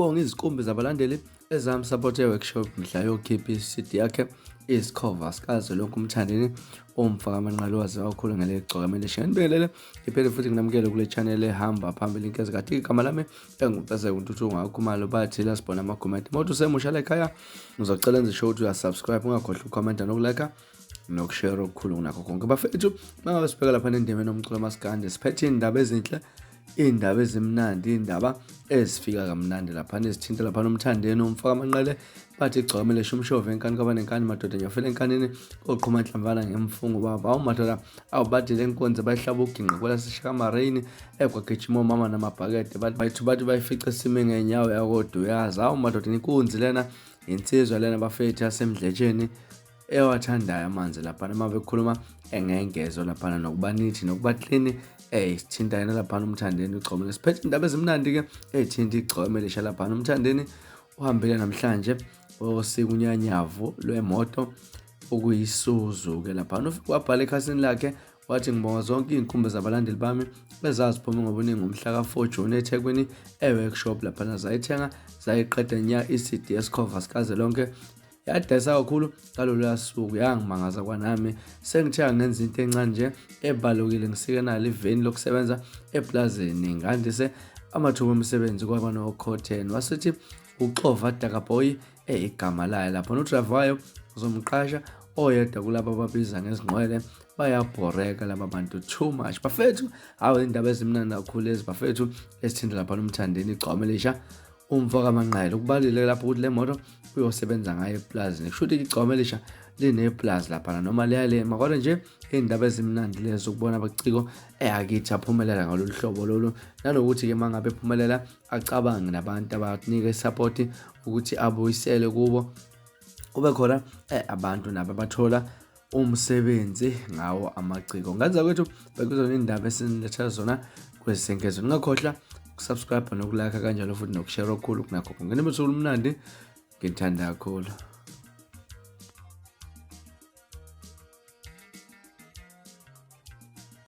Ubonga izinkumbi zabalandeli ezamsupport e-workshop mhla yokhipha i-CD yakhe isikhova sikazwelonke uMthandeni umfaka amanqalo waziwa kakhulu ngale gcokama elisha. Ngibingelele ngiphele futhi nginamukele kule channel ehamba phambili inkezi kade igama lami engumfezeko uNtuthu ngakhumalo bathi la sibona ama-comment. Uma uthi usemusha la ekhaya ngizocela enze sure ukuthi uyasubscribe ungakhohlwa ukukhomenta nokulike nokushare okukhulu kunakho konke. Bafethu mangabe sibheka lapha nendima nomculo masikandi siphethe iy'ndaba ezinhle iy'ndaba ezimnandi iy'ndaba ezifika kamnandi laphana ezithinta laphana uMthandeni umfaka amanqele bathi igcwamele shumshove enkani kwabanenkani madoda ngiyafela enkanini koqhuma nhlamvana ngemfungo baba awu madoda awubadile lenkonzo bayihlaba uginqe kwelaseshakamareyini ekwagijima omama namabhakede bathi bathi bayifice sime ngenyawo yakoduyaza awu madoda inkunzi lena insizwa lena bafethu yasemdletsheni ewathandayo amanzi laphana uma bekhuluma engengezo laphana nokuba nithi nokuba clean sithinta yena laphana uMthandeni ugcomele siphethe indaba ezimnandi-ke ey'thinta igcome elisha laphana uMthandeni uhambile namhlanje osika unyanyavu lwemoto okuyisuzu-ke laphana ufike wabhala ekhasini lakhe wathi ngibonga zonke iy'nkumbi zabalandeli bami bezaziphume ngobuningi ngomhla ka-4 June eThekwini e-workshop laphana zayithenga zayiqeda nya i-CD esikhova sikazwelonke yadayisa kakhulu ngaloluya suku yangimangaza kwanami sengithe angenza into encane nje ebalukile ngisike nalo iveni lokusebenza eplazini ngandise amathuba omsebenzi kwaba nokhotheni wasithi uxova dakaboy eyigama layo lapho nodrayiva wayo uzomqasha oyedwa kulaba ababiza ngezingqwele bayabhoreka laba bantu too much bafethu hawu indaba ezimnandi kakhulu lezi bafethu esithinta lapha nomthandeni igcwame lisha umfo kaManqele ukubalile lapho ukuthi le moto uyosebenza ngayo eplazini kusho ukuthi igcwame elisha lineplazi laphana noma liyalima kodwa nje iy'ndaba ezimnandi lezo ukubona abaciko eyakithi aphumelela ngalolu hlobo lolu nanokuthi-ke uma ngabe ephumelela acabange nabantu abanika isapoti ukuthi abuyisele kubo kube khona abantu nabo abathola umsebenzi ngawo amaciko ngenza kwethu bekuzona indaba esinilethela zona kwesenkezo ningakhohlwa ukusubscribe nokulike kanjalo futhi nokushare okukhulu kunakho konke nibe usuku olumnandi ngithanda kakhulu.